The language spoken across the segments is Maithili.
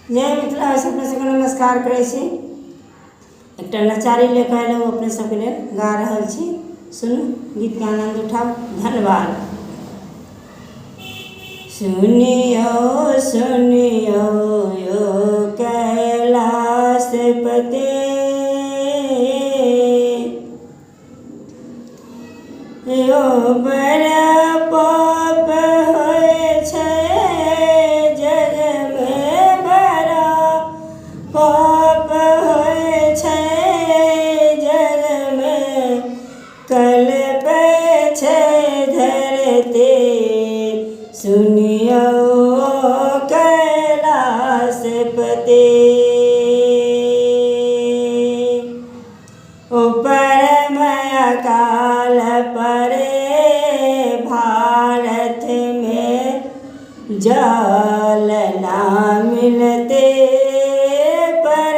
जय मिथिला। अपने सबके नमस्कार करै छी। एकटा नचारी लऽ कऽ अयलहुँ, अपने सबके लेल गा रहल छी। सुनू, गीतके आनन्द उठाउ। धन्यवाद। सुनियौ सुनियौ यौ कैलाशपति, यौ बड़ा पाप होइ छै जगमे, बड़ा पाप होइ छै जगमे, कलपै छै धरती। सुनियौ कैलाशपति, ऊपर अकाल परे भारत में जल ना मिलते, पर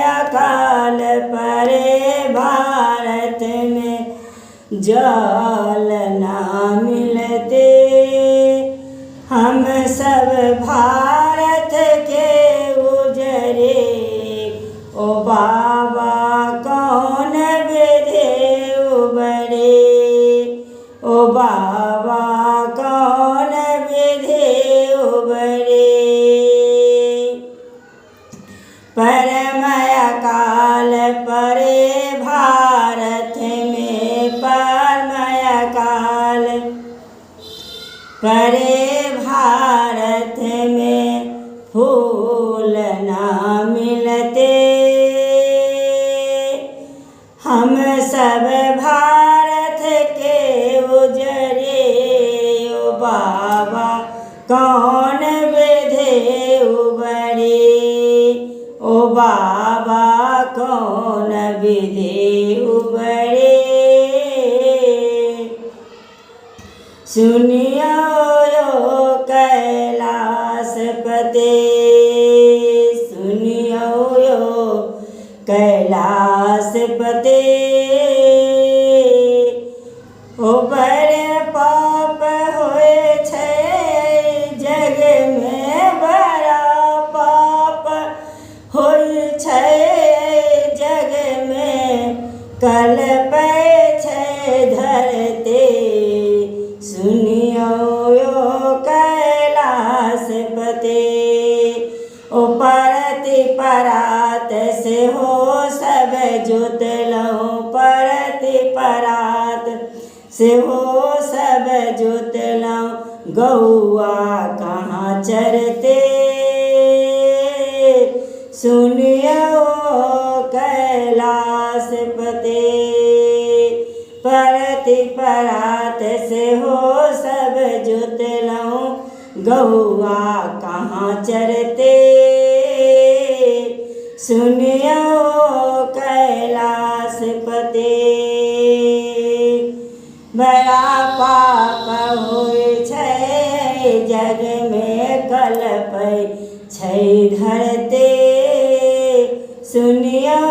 अकाल परे भारत में जल ना मिलते। हम सब भारत के उजरे, ओ बाबा कौन विधि उबरे, ओ बाबा कौन विधि उबरे। परम अकाल परे भारत में, परम अकाल परे भारत में फूल ना मिलते। हम सब भारत के उजरे, ओ बाबा कौन विधि उबरे, ओ बाबा कौन विधि उबरे। सुनियो यो कैलाशपति, सुनियो यो कैलाशपति, ओ बड़े पाप होइ छै जगमे, बड़ा पाप होइ छै जगमे, कलपै छै धरती। सुनियौ यो कैलाशपति, ओ परति परात सेहो सब जोतलहुँ, परति परात सेहो सब जोतलहुँ, गौआ कहाँ चरते। सुनियौ कैलाशपति, परति परात सेहो सब जोतलहुँ, गौआ कहाँ चरते। सुनियौ कैलाशपति, बड़ा पाप होइ छै जगमे, कलपै छै धरती। सुनियौ